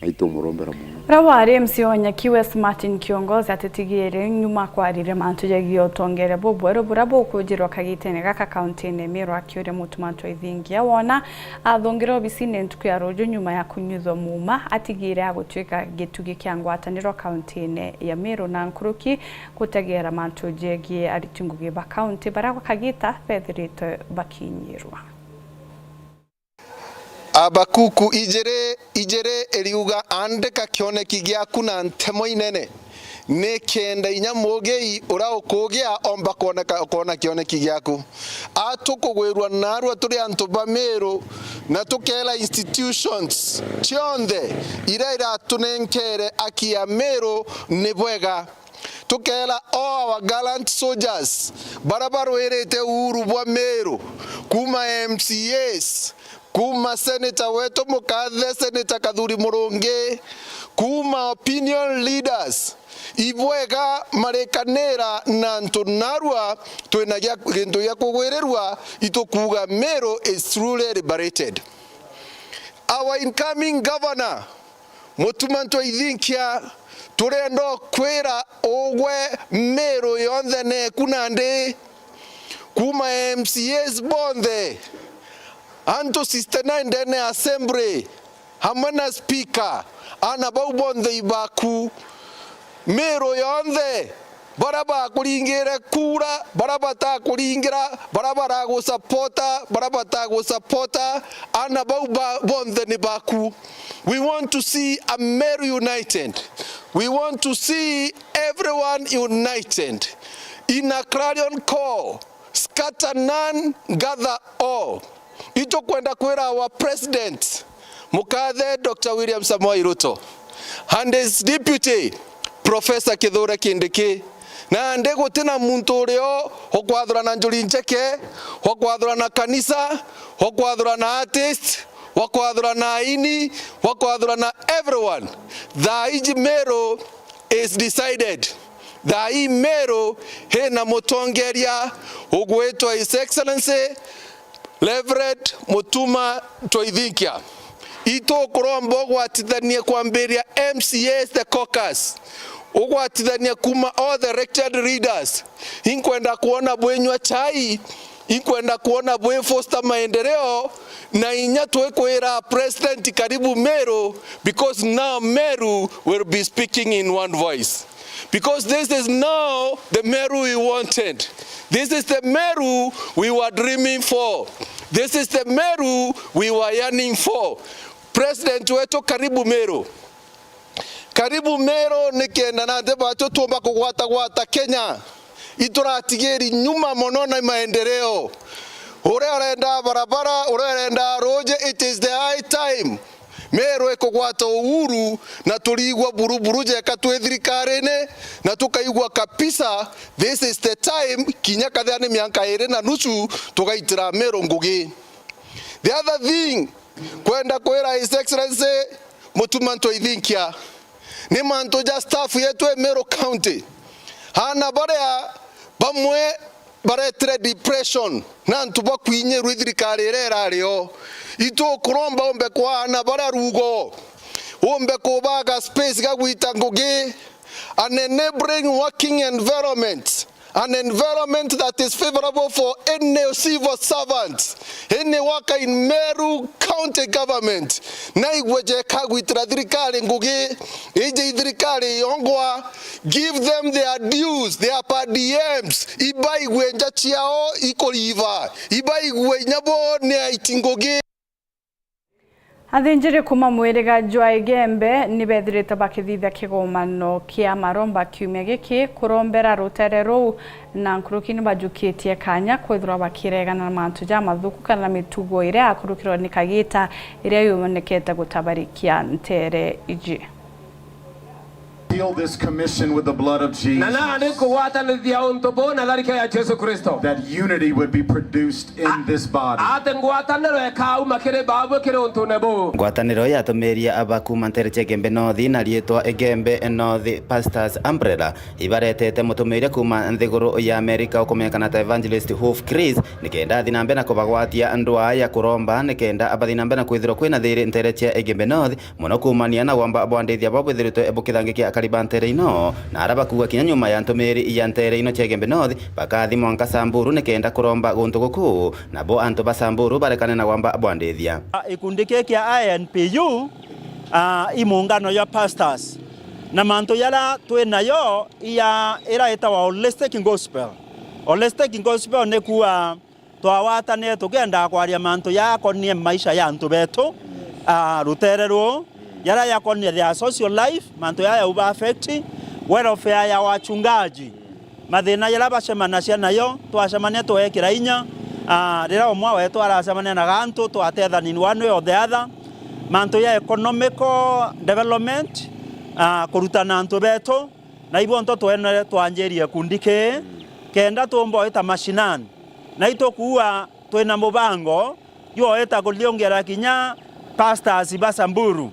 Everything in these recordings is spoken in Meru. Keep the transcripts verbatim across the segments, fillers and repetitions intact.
Itumurombera mono. Uria wari M C wa Nyaki West Martin Kiongozi atitigire nyuma kwarire mantu jegii utongere bubweru buria bukujirwa kagitene gaka kauntine ya Meru, akiuria Mutuma Ntwaithingia wona athungire obisine ntuku ya ruju nyuma ya kunyuthwa muuma, atigire agutwika gitugi kia ngwataniro kauntine ya Meru na nkuruki gutegera mantu jegii ariti ngugi ba kaunti baria gwa kagita bethiritwe bakinyirwa. Abakuku ijiri ijiri iriuga, andika kioneki giaku na ntemo inene, nikenda inya mugii uria ukugia omba kwoneka, kwona kioneki giaku. A tukugwirua narua turi antu ba Meru, na tukeera institutions cionthe iria iratunenkere aki ya Meru ni bwega. Tukeera all our gallant soldiers baria barwirite uhuru bwa Meru, kuuma M C As, kuuma senator wetu mukathe, Senator Kathuri Murungi, kuuma opinion leaders, ibwega marikanira na antu narua twina gia, gintu gia kugwirirua, itukuuga Meru is truly liberated. Our incoming governor, Mutuma Ntwaithinkia, turenda ukwira ugwe Meru yonthe neku nandi, kuuma M C As bonthe, antu sixty-nine ndene ya assembly, hamwe na speaker, ana bau bonthe ibaku. Meru yonthe, baria bakuringire kura, baria batakuringira, baria baragusapota, baria batagusapota, ana bau ba, bonthe ni baku. We want to see a Meru united. We want to see everyone united in a clarion call. Scatter none, gather all. Itukwenda kwira our president, mukathe Doctor William Samoei Ruto and his deputy, Professor Kithure Kindiki, nandi gutina muntu urio ukwathurana njuri njeke, ukwathurana kanisa, ukwathurana artist, ukwathurana aini, ukwathurana everyone. Thaa iji Meru is decided. Thaa ii Meru hina mutongeria ugwitwa His Excellency Reverend Mutuma Ntwaithinkia. Itukuromba ugwatithanie kwambiria M C As the caucus, ugwatithanie kuuma all the elected leaders. Inkwenda kwona bwinywa chai, inkwenda kwona bwi foster maendeleo, na inya twikwira President karibu Meru, because now Meru will be speaking in one voice. Because this is now the Meru we wanted. This is the Meru we were dreaming for. This is the Meru we were yearning for. President wetu, karibu Meru. Karibu Meru, nikenda na nthi batu tuumba kugwatagwata Kenya. Ituratigiri nyuma mono na maendeleo. Uria arenda barabara, uria arenda ruji, it is the high time Meru ikugwata uhuru na turiigua buruburu jeka twi thirikarine, na tukaigua kabisa this is the time, kinya kathia ni mianka iri na nusu tugaitira Meru ngugi. The other thing, kwenda kwira His Excellency Mutuma Ntwaithinkia, ni mantu ja staff yetu e Meru County, ana baria bamwe baretire depression na antu bakwinyirwa i thirikari iria irari o. Itukuromba umbe kwa ana baria rugo, umbe kubaga space ga gwita ngugi, an enabling working environment, an environment that is favorable for any civil servant, any worker in Meru County Government. Na igwe jeka gwitira thirikari ngugi, iji i thirikari yongwa, give them their dues, their per diems, ibaigwe nja ciao ikuriva, ibaigwe inya bo ni aiti ngugi. Athinjiri kuuma mwiriga jwa Igembe ni bethirite bakithithia kigomano kia maromba kiumia giki kurombera rutere ruu, na nkuruki ni bajukitie kanya kwithirwa bakiregana na mantu jamathuku kana mitugo iria yakurukirwe ni Kagita iria yonekete gutabarikia ntere iji. Seal this commission with the blood of Jesus. Na nandi nkugwatanithia untu buu na tharike ya Jesu Kristo. That unity would be produced in this body. Ati ngwataniro ikauma kiri baabwe kiri untune buu. Ngwataniro ya atumiria aba kuuma nteere cia Igembe North na riitwa Igembe North Pastors Umbrella ibaretete mutumiria kuuma nthiguru ya Amerika ukumenyekana ta Evangelist Hoof Chris, nikenda athi na mbere na kubagwatia ndwaa ya kuromba, nikenda abathi na mbere na kwithirwa kwina thiiri nteere cia Igembe North, mono kuumania na wamba bwa ndithia bwa bwithiritwe bukithangikia akari ba nteere ino, na ara bakuuga kinya nyuma ya ntumiri ya nteere ino cia Igembe North, bakathi mwanka Samburu nikenda kuromba guntu guku, nabo antu ba Samburu barekane na wamba bwa ndithia. Ikundi kii kia I N P U, ah, i muungano jwa pastors, na mantu jaria twi najo ya ira itawa holistic gospel. Holistic gospel ni kuuga twagwatanire tukiendaga kwaria mantu jakonie maisha ya antu betu, ah, rutere ruu, jaria jakonie their social life, mantu jaria uba affect, welfare ya wachungaji, mathina jaria bacemanagia najo, twacemania twekira inya, ah, riria umwe wetu aracemania na gantu, twatethania in one way or the other, mantu ja economical development, ah, kurutana antu betu, na ibo nto twenere twanjirie gikundi kii, kenda tuumba gwita mashinani. Na itukuuga twina mubango jwa gwita kuriungira kinya pastors ba Samburu,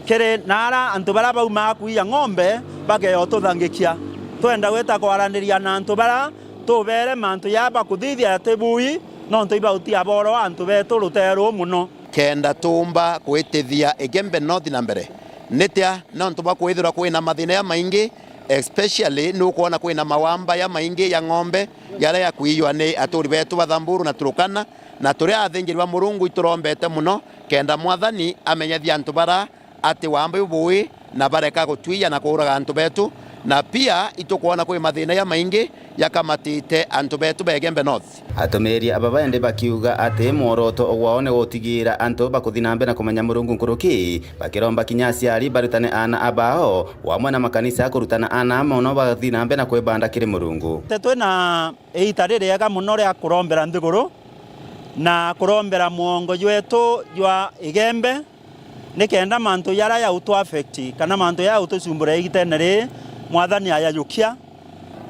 kiri naara antu baria baumaga kwiya ng'ombe bakeja ututhangikia. Twenda gwita kwaraniria na antu baria tubeere mantu jaa bakuthithia ti bui, nontu ibautia boro antu betu rutere ruu mono. Kenda tuumba kwitithia Igembe North na mbere. Nitia? Nontu bwa kwithirwa kwina mathina jamaingi, especially nukwona kwina mawamba jamaingi ja ng'ombe jaria jakwiiywa ni aturi betu ba Samburu na Turkana, na turi athinjiri ba Murungu iturombete mono kenda Mwathani amenyethia antu bara ati wamba jubui na bareka gutwiya na kuuraga antu betu, na pia itukwona kwi mathina jamaingi jakamatite antu betu ba Igembe North. Atumiria aba baendi bakiuga ati mworoto wao ni gutigira antu bakuthi na mbere na kumenya Murungu nkuruki, bakiromba kinya aciari barutane aana abao, wamwe na makanisa kurutana aana mono bathi na mbere na kwibanda kiri Murungu. Te twina iita ririega mono ria kurombera nthiguru na kurombera mwongo jwetu jwa Igembe, nikenda mantu jaria jautu affect kana mantu jaria jautucumbura igitene riri, Mwathani ajajukia.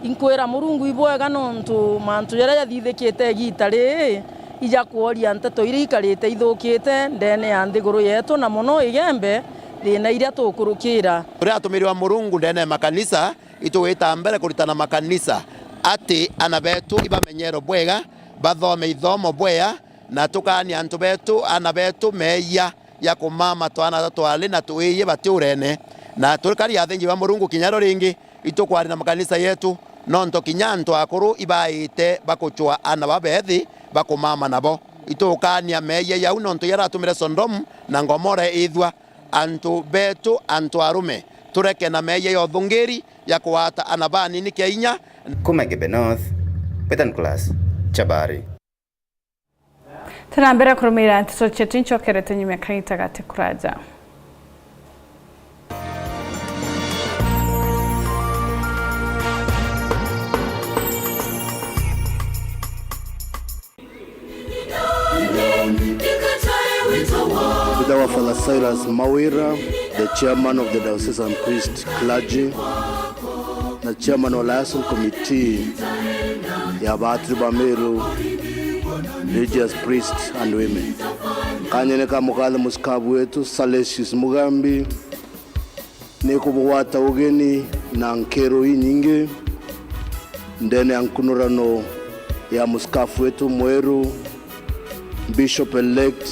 Inkwira Murungu ibwega nontu mantu jaria jathithikite igiita riri ijakworia nteto iria ikarite ithukite ndene ya nthiguru yetu na mono Igembe, thina iria tukurukira. Turia atumiri ba Murungu ndene ya makanisa, itugwita mbere kuritana makanisa ati ana betu ibamenyero bwega, bathome ithomo bwea, na tukaania antu betu, ana betu meeyia ya kumama twana twa twari na twiiji bati urene. Na turikari athinji ba Murungu kinya rio ringi, itukwaria na makanisa yetu, nontu kinya antu akuru ibaite bakucwa ana babethi bakumama nabo. Itukaania meeyia jau nontu jaratumire Sodomu na Gomora ithua. Antu betu, antu arume, tureke na meeyia ya uthungiri ya kugwata ana banini kia inya. Kuma Igembe North, Peter Nicholas, Chabari. Tena mbere kurumirira nteto cietu, ncokerete nyuma ya kagita gati kuraja. Mbitagwa Father Silas Mawira, the chairman of the Diocesan Priest Clergy na chairman wa Liaison Committee ya Batwi ba Meru Religious Priests and Women. Kanyene ka mukathe musikabu wetu Salesius Mugambi, nikubugwata ugeni na nkero inyingi ndene ya nkunurano ya musikafu wetu mweru, Bishop Elect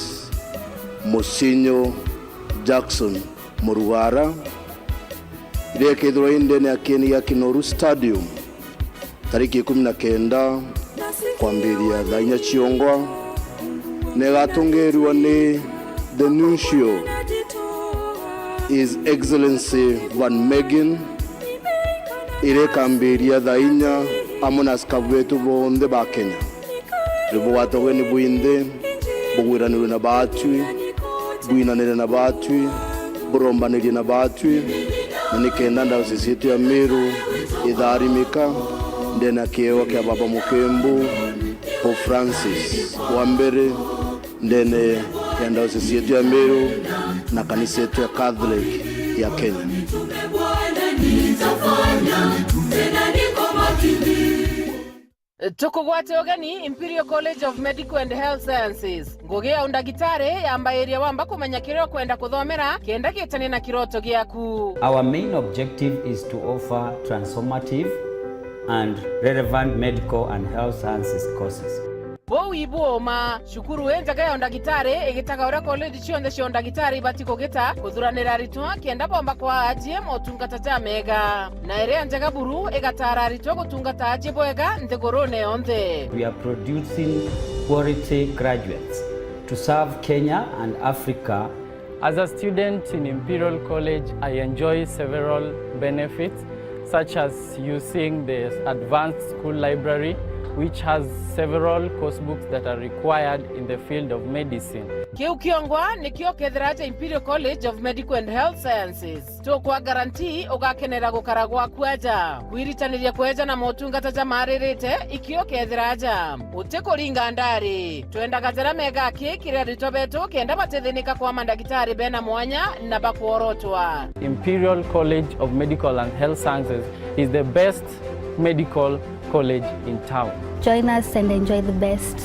Musinyo Jackson Murugara, iria ikethirwa i ndene ya kieni gia Kinoru Stadium tariki ikumi na kenda kwambiria thaa inya ciongwa, na igatongeerua ni the Nuncio, His Excellency Van Megan, iria ikambiria thaa inya amwe na asikabu betu bonthe ba Kenya. Ribugwata ugeni bwinthe, bugwiranirwe na baatwi, bwinanire na baatwi, burombanirie na baatwi, na nikenda diocese yetu ya Meru itharimika ndene ya kiewa kia Baba Mukimbu, Pope Francis wa mbere, ndene ya diocese yetu ya Meru na kanisa yetu ya Catholic ya Kenya. Nitafanya, tena niko makini. Tukugwate ugeni Imperial College of Medical and Health Sciences. Ngugi ya undagitari yambairia wamba kumenya kiria ukwenda kuthomera kenda gitanie na kiroto giaku. Our main objective is to offer transformative and relevant medical and health sciences courses. Buu ibu uma, cukuru injega ya undagitari igitaga uria college cionthe cia undagitari ibati kugita kuthuranira aritwa kenda bomba kwaa ajie motungata jamega. Na iria njega buru igataara aritwa gutungata ajie bwega nthigurune yonthe. We are producing quality graduates to serve Kenya and Africa. As a student in Imperial College, I enjoy several benefits, such as using the advanced school library, which has several course books that are required in the field of medicine. Kiu kiongwa nikio kethira aja Imperial College of Medical and Health Sciences. Tukwa guarantee ugakenera gukara gwaku aja. Kwiritaniria kweja na motungata jamaaririte ikio kethira aja. Utikuringa ndari. Twendaga jara mega aki kiri aritwa betu kenda batithinika kwa mandagitari bena mwanya na bakworotwa. Imperial College of Medical and Health Sciences is the best medical college in town. Join us and enjoy the best.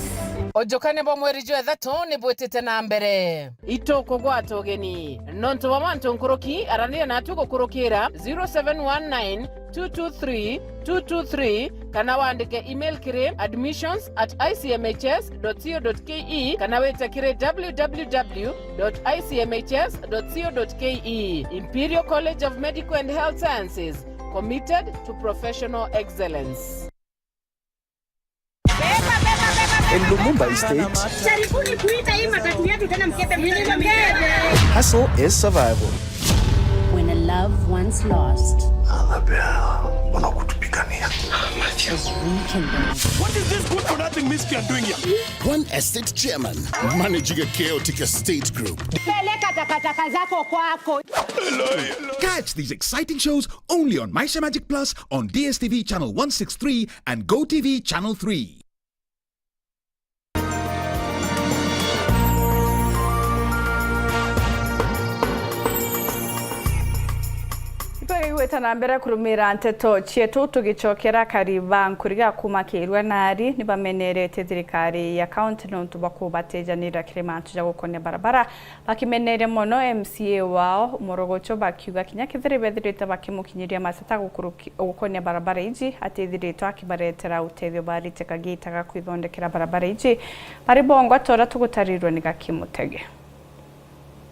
Ujukania bwa mweri jwa ithatu ni bwitite na mbere. Itukugwata ugeni. Nontu bwa mantu nkuruki, araniria natu gukurukira zero seven one nine two two three two two three kana wandike email kiri admissions at I C M H S dot co dot K E kana wite kiri W W W dot I C M H S dot co dot K E. Imperial College of Medical and Health Sciences, committed to professional excellence. In Lumumba Estate, jaribuni kuita hii matatu yetu tena, mkebe mkebe. Hustle is survival. When a love once lost, Anabel, mbona kutupigania? Is rekindled. What is this good for nothing mystery I'm doing here? One estate chairman managing a chaotic estate group. Peleka takataka zako kwako. Catch these exciting shows only on Maisha Magic Plus on D S T V channel one six three and Go T V channel three. Itwega igwita na mbere kurumira nteto cietu, tugicokera akari ba Nkuriga kuma Kirua Nari nibamenerete thirikari ya kaunti nontu bwa kubatejanira kiri mantu ja gukonia barabara. Bakimeneria mono M C A wao Morogocho, bakiuga kinya kethira bethirite bakimukinyiria mateta gukuruki-, gukonia barabara iji, atithiritwe akibaretera utethio baritikaga gitaga kwithondekera barabara iji. Bari bongwa ta uria tugutarirwe ni Gaki Mutege.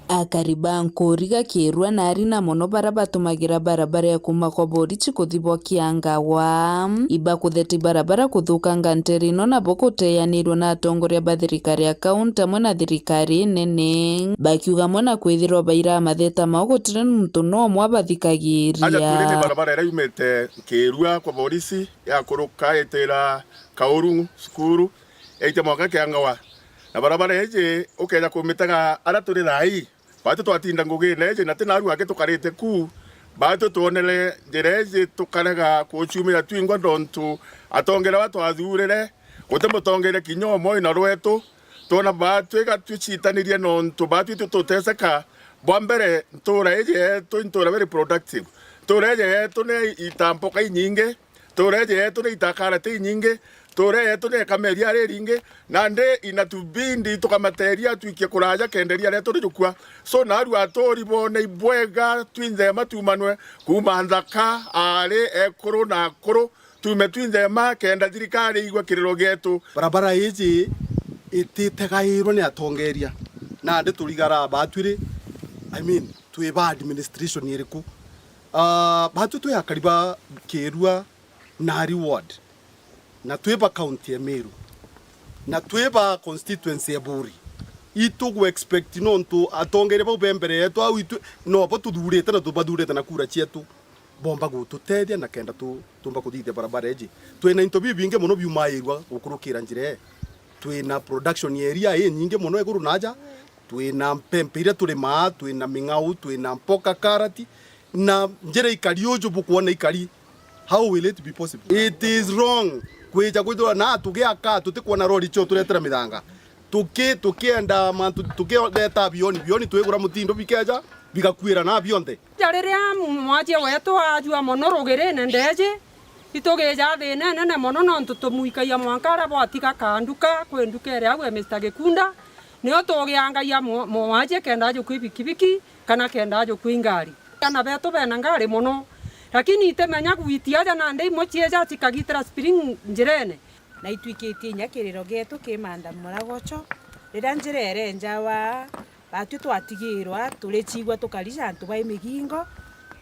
Akari ba Nkuriga, Kirua Nari na mono bara batumagira barabara ya kuma kwa Borichi kuthi bwa Kiangawa. Ibakutheti barabara kuthukanga ntere ino nabo guteanirwe na atongoria ba thirikari ya kaunti amwe na thirikari nene, bakiuga amwe na kwithirwa baira matheta mao gutiri muntu no umwe abathikagiria. Aja twiri ni barabara iria yumite Kirua kwa Borichi yakuruka itira Kauru cukuru, yaitia mwanka Kiangawa. Na barabara iji ukeja kumitega aria turi thaa ii, baatwi twatinda ngugine iji, na ti naarua aki tukarite ku. Baatwi twonere njira iji tukarega kuciumira twingwa, nontu atongeria ba twathuurire, guti mutongeria kinya umwe wina rwetu. Twona baatwi ga twicitanirie, nontu baatwi tu tuteseka. Bwa mbere, ntuura iji yetu i ntuura very productive. Ntuura iji yetu ni ita mpoka inyingi. Ntuura iji yetu ni ita karati inyingi, ntuura yetu ni ikama iria riringi, nandi inatubindi tukamateria twikie kuraja kenda iria rietu rijukua. So, naarua aturi boone ibwega twinthema tumanwe kuuma nthaka, aari, ekuru na akuru, tume twinthema kenda thirikari igwe kiriro gietu. Barabara iji ititegairwe ni atongeria, nandi turigara batwiri, I mean, twi ba administration iriku? Ah, baatwi twi akari ba Kirua Nari ward, na twi ba county ya Meru, na twi ba constituency ya Buri. Itugu expect nontu atongeria bau be mbere yetu, au itwi nobo tuthuurite na tubathuurite na kura cietu, bomba gututethia na kenda tu-, tumba kuthithia barabara iji. Twina into bibingi mono biumairua gukurukira njira ii. Twina production area inyingi mono iguru na aja, twina mpempe iria turimaa, twina ming'au, twina mpoka, karati, na njira ikari uju bukwona ikari. How will it be possible? It is wrong kwija kwithirwa na tugiaka tutikwona rori cio turetera mithanga. Tuki-, tukienda mantu, tukireta bioni, bioni twigura mutindo bikeja, bigakuira na bionthe. Ja riria mwajie wetu ajua mono rugirine ndeji, itugija thina inene mono, nontu tumuikagia mwanka aria bwatiga kanduka kwi nduka iria agu ya Mister Gikunda, nio tugiangagia mu-, mwajie kenda ajukwi bikibiki kana kenda ajukwi ngari. Ana betu bena ngari mono, lakini itimenya gwiti aja nandi imwe cieja cikagitira spring njirene. Na itwikitie inya kiriro gietu ki Madam Muragocho, riria njira irenjawa, batwi twatigirwa, turicigua tukarica antu bai migingo,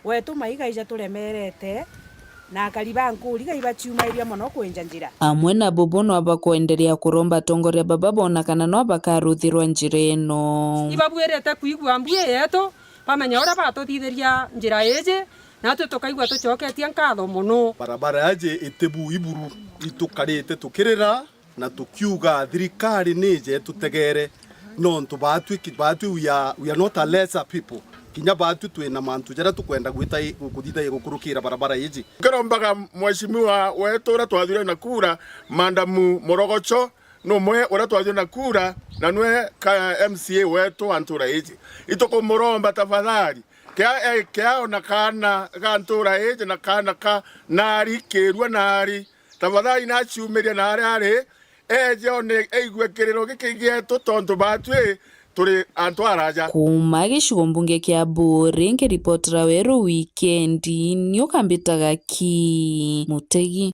wetu maiga ija turemerete, na akari ba Nkuri gai baciumairia mono kwenja njira. Amwe na bubu no bakwenderea kuromba atongoria baba bona kana no bakaruthirwa njira ino. Ibabwirite kwigua mbuge yetu, bamenya uria batuthithiria njira iji, natwi tukaigua tucoketie nkatho mono. Barabara yaje itibu iburu, itukarite tukirira na tukiuga thirikari nije tutegere, nontu batwi ki-, batwi we are, we are not a lesser people. Kinya batwi twina mantu jaria tukwenda gwita i-, kuthithagia gukurukira barabara iji. Kirombaga mheshimiwa wetu uria twathire na kura, Madam Morogocho, numwe uria twathire na kura, na nwe ka M C A wetu wa ntura iji. Itukumuromba tafadhali, kia, eh, kia ona kaana ga ntura iji na kaana ka nari, kirua nari, tafadhali naciumiria nari ari, eje one eigue kiriro giki gietu, tontu batwi turi antu araja. Kuuma gicigo mbunge kia Buuri, nkiripotera Weru Wikendi, ni ukambitaga ki Mutegi.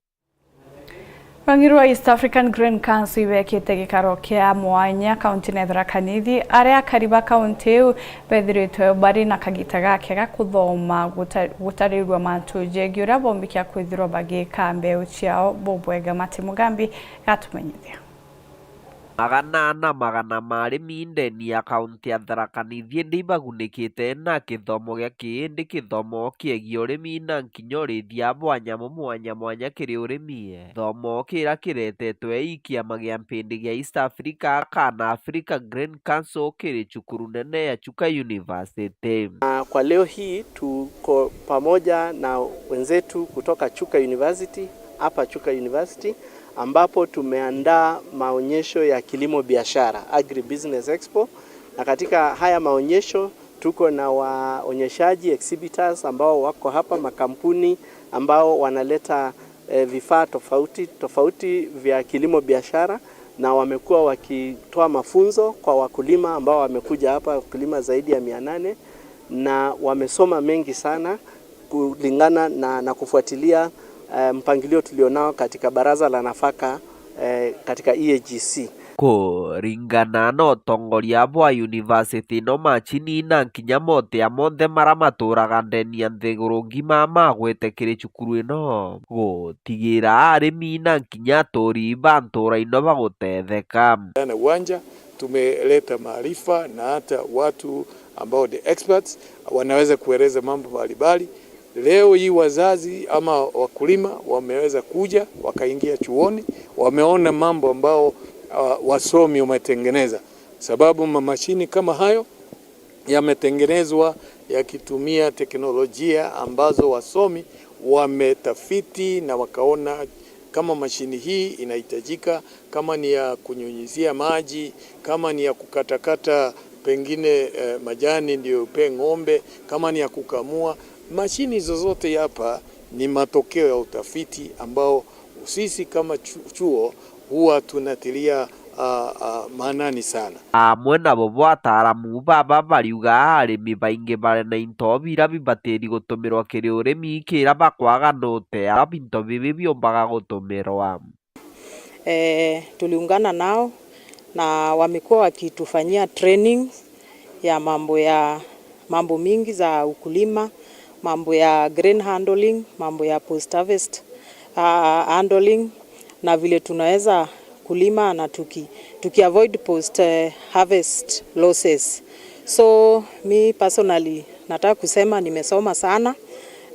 Rwang'i rwa East African Grain Council ibekite gikaro kia mwanya kaunti ya Tharaka Nithi, aria akari ba kaunti iu bethiritwe bari na kagita gakega kuthoma guta-, gutarirua mantu jegii uria bombikia kwithirwa bagika mbeu ciao bubwega. Mati Mugambi gatumenyithia. Magana na magana ma arimi ndeni ya kaunti ya Tharaka Nithi indi ibagunikite na kithomo gia kiindi, kithomo kiegii urimi na nkinya urithia bwa nyamu mwanya mwanya kiri urimi. Kithomo kiria kiretetwe i kiama gia mpindi gia East Africa kana Africa Grain Council kiri cukuru nene ya Chuka University. Na kwa leo hii tuko pamoja na wenzetu kutoka Chuka University, hapa Chuka University, ambapo tumeandaa maonyesho ya kilimo biashara, Agribusiness Expo, na katika haya maonyesho tuko na waonyeshaji, exhibitors, ambao wako hapa, makampuni ambao wanaleta, eh, vifaa tofauti tofauti vya kilimo biashara, na wamekuwa wakitoa mafunzo kwa wakulima ambao wamekuja hapa, wakulima zaidi ya mia nane, na wamesoma mengi sana kulingana na, na kufuatilia, eh, mpangilio tulionao katika Baraza la Nafaka, eh, katika E A G C. Kuringana na utongoria bwa university ino, macini na nkinya motia monthe maria maturaga ndeni ya nthiguru ngima magwete kiri cukuru ino, gutigira arimi na nkinya aturi ba ntura ino bagutetheka. Na uwanja, tumeleta maarifa na hata watu ambao ni experts wanaweza kueleza mambo mbalimbali. Leo hii wazazi ama wakulima wameweza kuja, wakaingia chuoni, wameona mambo ambao, ah, wasomi wametengeneza, sababu ma-, mashini kama hayo yametengenezwa yakitumia teknolojia ambazo wasomi wametafiti na wakaona kama mashini hii inahitajika, kama ni ya kunyunyizia maji, kama ni ya kukatakata pengine, eh, majani ndio upee ng'ombe, kama ni ya kukamua. Mashini zozote hapa ni matokeo ya utafiti ambao sisi kama chu-, chuo huwa tunatilia, ah, ah, maanani sana. Amwe nabo bo ataaramu baba bariuga arimi baingi bari na into bira bibatiri gutumirwa kiri urimi kira bakwaga nute aria binto bibi biumbaga gutumirwa. Eh, tuliungana nao na wamekuwa wakitufanyia training ya mambo ya, mambo mingi za ukulima, mambo ya grain handling, mambo ya post harvest, ah, handling, na vile tunaweza kulima na tuki-, tuki avoid post, eh, harvest losses. So, mi personally nataka kusema nimesoma sana,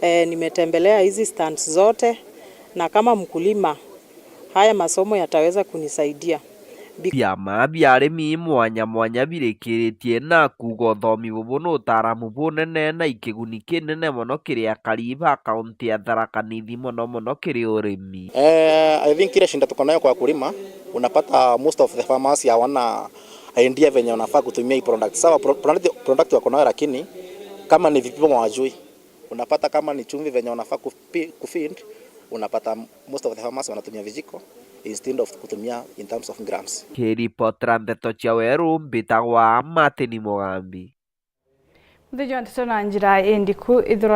eh, nimetembelea hizi stands zote, na kama mkulima, haya masomo yataweza kunisaidia. Bi- Biama bia arimi mwanya mwanya birikiritie na kuuga uthomi bubu ni utaaramu bunene na ikiguni kinene mono kiri akari ba kaunti ya Tharaka Nithi, mono mono kiri urimi. Eh, I think ile shinda tuko nayo kwa wakulima, unapata most of the farmers hawana idea venye wanafaa kutumia hii product. Sawa, pro-, product, product wako nayo, lakini Kama ni vipimo hawajui, unapata kama ni chumvi venye wanafaa kupi-, kufeed, unapata most of the farmers wanatumia vijiko instead of kutumia in terms of grams. Kiripotera ndeto cia Weru, mbitagwa Martin Mugambi. Muthiji wa nteto na njira indiku ithirwa